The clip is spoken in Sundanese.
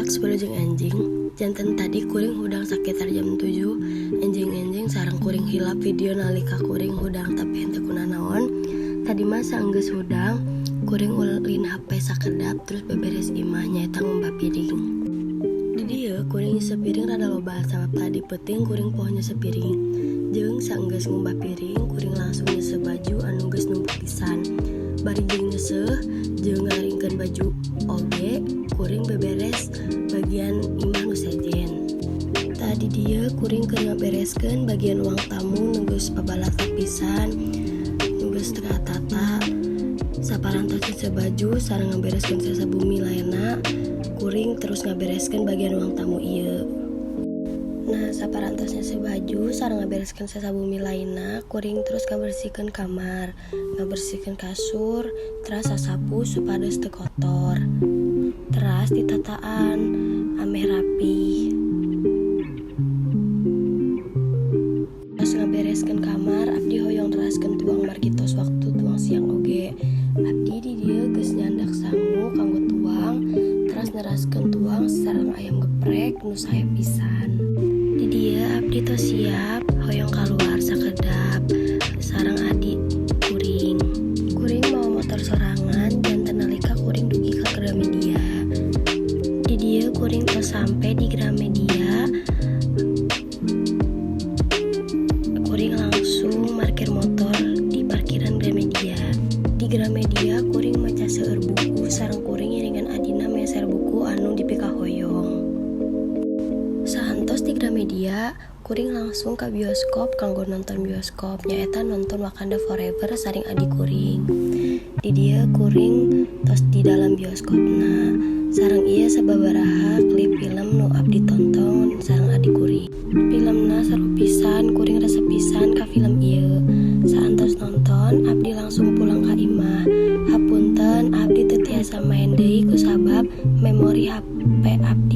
Gerak wilujeng enjing. Janten tadi kuring hudang sakitar jam 7 enjing-enjing sareng kuring hilap video nalika kuring hudang, tapi henteu kunanaon. Tadi mah saenggeus hudang kuring ulin HP sakedap, terus beberes imah, nyaeta ngumbah piring. Di dieu kuring nyeuseuh piring rada loba sabab tadi peuting kuring poho nyeuseuh piring. Jeung saenggeus ngumbah piring, kuring langsung nyeuseuh baju anu geus numpuk pisan. Bari jeung nyeuseuh jeung ngaringkeun baju oge, kuring beberes bagian imah nu sejen. Tah, di dieu kuring keur ngabereskeun bagian ruang tamu nu geus pabalatak pisan, nu geus teu katata. Saparantos nyeuseuh baju sareng ngabereskeun sesa bumi lainna, kuring terus ngabereskeun bagian ruang tamu ieu. Nah, saparantos nyeuseuh baju sareng ngabereskeun sesa bumi lainna, kuring terus ngabersihkeun kamar, ngabersihkeun kasur, teras sasapu supados teu kotor. Teras ditataan ameh rapih. Tos ngabereskeun kamar, abdi hoyong neraskeun tuang margi tos waktu tuang siang oge. Abdi di dieu geus nyandak sangu kanggo tuang, teras neraskeun tuang sareng ayam geprek nu sae pisan. Di dieu abdi tos siap hoyong kaluar sakedap sareng adi kuring. Kuring mawa motor sorangan. Janten nalika kuring dugi ka Gramedia. Di dieu kuring tos sampe di Gramedia. Kuring langsung markir motor di parkiran Gramedia. Di Gramedia kuring maca seueur buku sareng kuring ngiringan adina meser buku anu dipikahoyong. Saentos di Gramedia, kuring langsung ka bioskop kanggo nonton bioskop, nyaeta nonton Wakanda Forever sareng adi kuring. Di dieu kuring tos di dalam bioskopna. Sareng ieu sababaraha klip film nu abdi tonton sareng adi kuring. Filmna seru pisan, kuring resep pisan ka film ieu. Saentos nonton, abdi langsung pulang ka imah. Hapunten, abdi teu tiasa maen deui kusabab memori HP abdi.